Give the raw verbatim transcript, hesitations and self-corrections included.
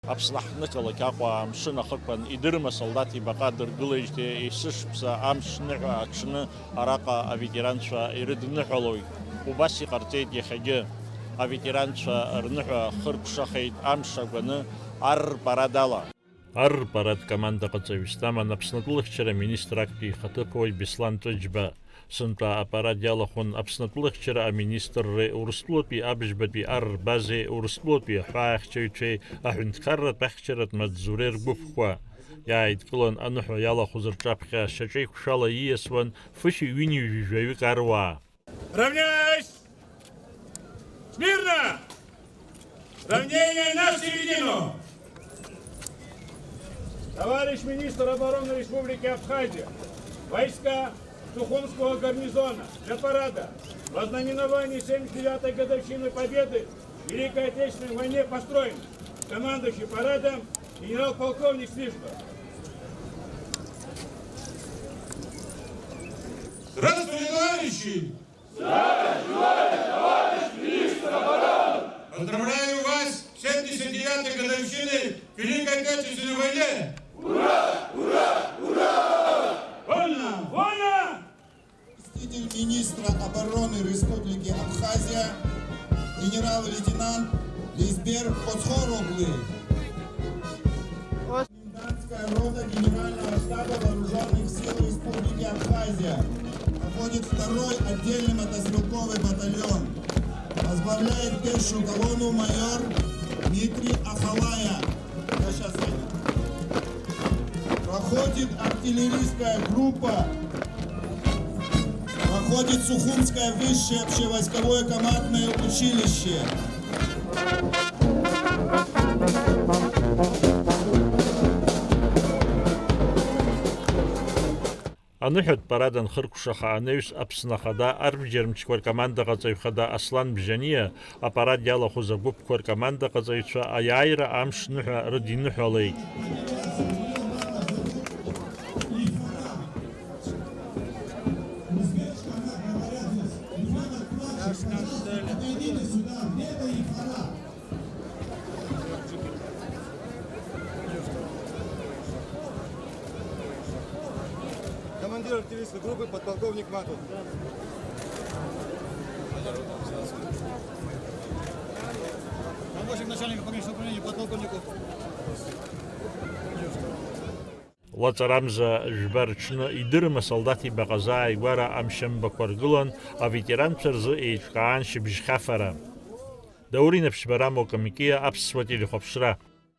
Аԥсны ҳқалақь Аҟәа амшын ахықәан идырым асолдаҭ ибаҟа дыргылеижьҭеи есышықәса амш ныҳәа аҽны араҟа аветеранцәа ирыдныҳәалоит. Убас иҟарҵеит иахьагьы. Аветеранцәа рныҳәа хыркәшахеит амш агәаны ар рпарад ала. Ар рпарад командаҟаҵаҩыс даман Аԥсны атәылахьчара аминистр актәи ихаҭыԥуаҩ Беслан Ҵәыџьба. Сынтәа апарад иалахәын Аԥсны атәылахьчара аминистрреи Урыстәылатәи абыжьбатәи ар рбазеи Урыстәылатәи аҳәаахьчаҩцәеи аҳәынҭқарратә ахьчаратә маҵзуреи ргәыԥқәа. Иааидкылан аныҳәа иалахәыз рҿаԥхьа шьаҿеиқәшәала ииасуан фышәи ҩынҩажәи жәаҩык аруаа. Равняйсь! Смирно! Равнение на середину! Товарищ министр обороны Республики Абхазия, войска Сухумского гарнизона для парада в ознаменование семьдесят девятой годовщины Победы в Великой Отечественной войне построены. Командующий парадом генерал-полковник Свиридов. Здравствуйте, товарищи! Поздравляю вас с семьдесят девятой годовщиной Великой Отечественной войны! Ура! Ура! Ура! Вольно! Вольно! Заместитель министра обороны Республики Абхазия, генерал-лейтенант Лизбер Коцхороглы. Комендантская рота Генерального штаба Вооружённых сил Республики Абхазия. Проходит второй отдельный мотострелковый батальон. Возглавляет пешую колонну майор Дмитрий Ахалая. Я щас зайду. Проходит артиллерийская группа. Проходит Сухумское высшее общевойсковое командное училище. Аныҳәатә парад анхыркәшаха анаҩс Аԥсны Ахада арбџьармчқәа ркомандаҟаҵаҩ хада Аслан Бжьаниа, апарад иалахәыз агәыԥқәа ркомандаҟаҵаҩцәа аиааира амш ныҳәа рыдиныҳәалеит. Командир артиллерийской группы подполковник Матов. Помощник начальника пограничного управления подполковнику. Лаҵарамза жәба рҽны идырым асолдаҭ ибаҟазы ааигәара амшьамбақәа ргылан, аветеранцәа рзы еиҿкаан шьыбжьхьафара. Даур Инаԥшьба, Рамо Камикиа, Аԥсуа телехәаԥшра.